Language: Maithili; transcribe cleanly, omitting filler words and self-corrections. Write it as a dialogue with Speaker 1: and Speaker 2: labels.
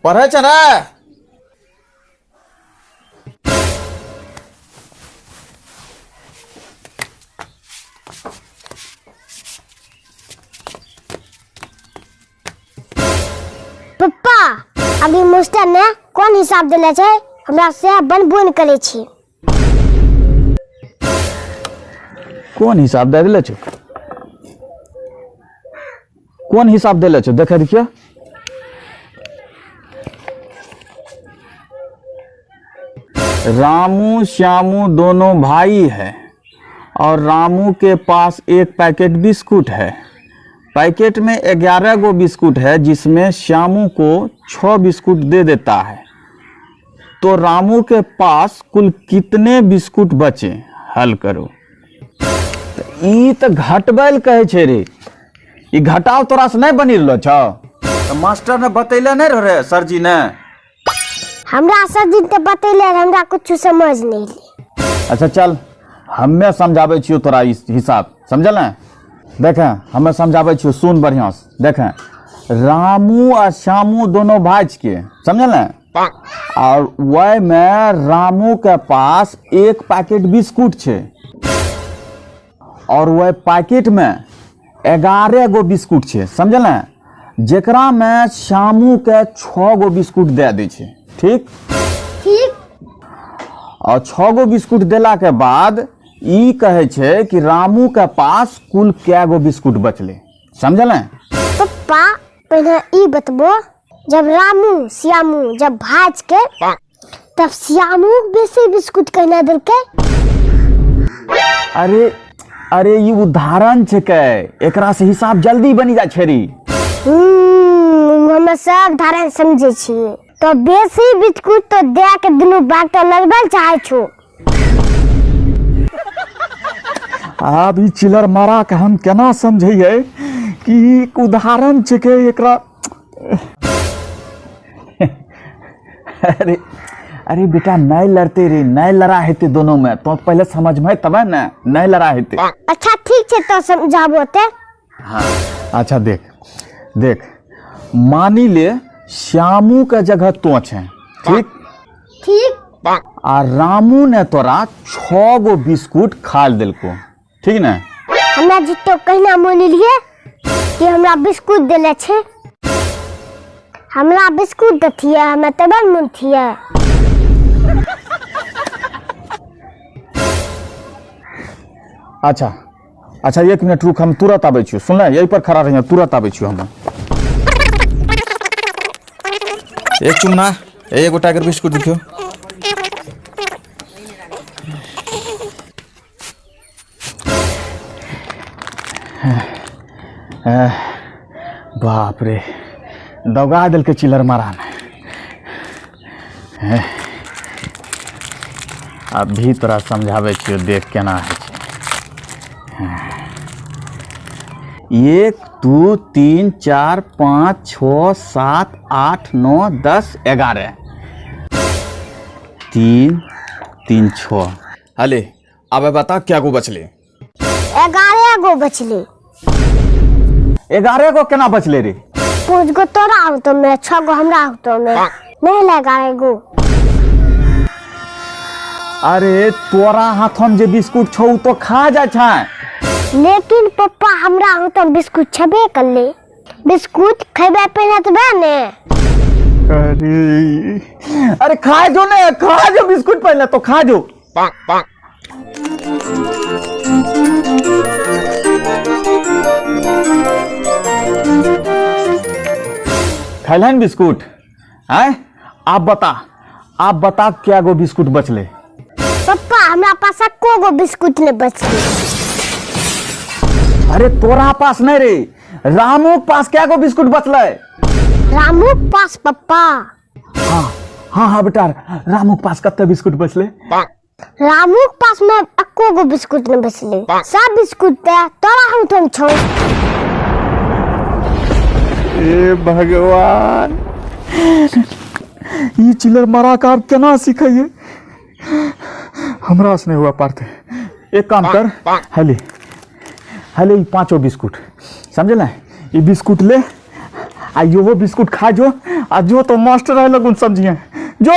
Speaker 1: पढ़ै छै ने?
Speaker 2: पप्पा, अभी मास्टर ने कोन हिसाब देले छै हमरा से बनबो नहि करै छी।
Speaker 1: कोन हिसाब दे देले छौ? कोन हिसाब देले छौ, देखे देखियो। रामू श्यामू दोनों भाई है और रामू के पास एक पैकेट बिस्कुट है। पैकेट में 11 गो बिस्कुट है, जिसमें श्यामू को 6 बिस्कुट दे देता है, तो रामू के पास कुल कितने बिस्कुट बचे? हल करो। तऽ ई तऽ घटबै लए कहै छै रे। ई घटाव तोरा से नहि बनि रहलो छौ? तऽ मास्टर ने बतैले नहि रह रे सरजी ने?
Speaker 2: हमरा सब दिन तऽ बतैले रहे, हमरा कुछ समझ नहीं एलै।
Speaker 1: अच्छा चल, हमे समझाबै छियौ तोरा ई हिसाब, समझल ने? देखे, हमे समझाबै छियौ, सुन बढ़िआँ से। देखे, रामू आ श्यामू दोनों भाई छिकै, समझल ने? और वह में रामू के पास एक पैकेट बिस्कुट छै और वह पैकेट में 11 गो बिस्कुट छै, समझल ने? जेकरा में श्यामू के 6 गो बिस्कुट दे दै छै, ठीक?
Speaker 2: ठीक।
Speaker 1: और 6 गो बिस्कुट देला के बाद ई कहै छै कि रामू के पास कुल कै गो बिस्कुट बचलै, समझल ने?
Speaker 2: पप्पा, पहले ई बतबो, जब रामू श्यामू जब भाज के तब श्यामू बेसी बिस्कुट कहना देलकै?
Speaker 1: अरे अरे, ई उदाहरण छिकै, एकरा से हिसाब जल्दी बनि जाइ छै रे।
Speaker 2: हमे सब धारण समझै छियै। तो बेसी बिस्कुट तो दे के दुनू बाग तो लड़बै लए चाहै छौ।
Speaker 1: आब ई चिलर मारा के हम केना समझैयै कि ई उदाहरण छिकै एकरा। अरे अरे बेटा, नहीं लड़ते रे, नहीं लड़ा हेते दोनों में। तो पहले समझ में तब ने, नहीं लड़ा हेते।
Speaker 2: अच्छा ठीक छै, तो समझाबो ते।
Speaker 1: हाँ अच्छा, देख देख, मानी ले श्यामू के जगह तो छे, ठीक?
Speaker 2: ठीक।
Speaker 1: आ रामू ने तोरा 6 गो बिस्कुट खा देलको, ठीक ने?
Speaker 2: हमरा जितो कहिना मानि लिए कि हमरा बिस्कुट देले छै। हमरा बिस्कुट देथिए हमे तबे ने मनथिए।
Speaker 1: अच्छा अच्छा, एक मिनट रुक, हम तुरंत आबै छियौ, सुनले? यही पर खड़ा रहिए, तुरंत आबै छियौ हम।
Speaker 3: एक चुमना, एगो टाइगर बिस्कुट देखियो।
Speaker 1: बाप रे, दौगा देलकै चिलर मारा ने। अभी तोरा समझाबै छियौ, देख केना होइ छै। 1 2 3 4 5 6 7 8 9 10 11, 3 3 6।
Speaker 3: अले आब बता, क्या गो बचले?
Speaker 2: 11 गो बचले।
Speaker 1: 11 गो केना बचले रे?
Speaker 2: 5 गो तोरा होतो में, 6 गो हमरा होतो में, नहीं ले 11 गो।
Speaker 1: अरे तोरा हाथम जे बिस्कुट छौ उ तो खा जा छै।
Speaker 2: लेकिन पप्पा, हमरा होतो बिस्कुट छबे करले, बिस्कुट खेबे पहले तबे ने।
Speaker 1: अरे अरे, खा जो ने, खा जो बिस्कुट पहले तो खा जो। खैलहन बिस्कुट? आय आप बता, आप बता, क्या गो बिस्कुट बचले?
Speaker 2: पप्पा, हमरा पास एको गो बिस्कुट नहीं बचले।
Speaker 1: अरे तोरा पास नहीं रे, रामू के पास क्या गो बिस्कुट बचले?
Speaker 2: रामू के पास पप्पा?
Speaker 1: हाँ हाँ हाँ बेटा, रामू के पास कते बिस्कुट बचले?
Speaker 2: रामू के पास में एको गो बिस्कुट नहीं बचले, सब बिस्कुट ते तोरा हाथम छौ।
Speaker 1: ए भगवान, ई चिलर मारा कार केना सिखैये? हमरा से नहीं हुआ पारते। एक काम कर, हले हले ई पांचों बिस्कुट, समझे ना? ई बिस्कुट ले आ इहो बिस्कुट खा जो आ जो तो मस्त रहे लगुन समझिए जो।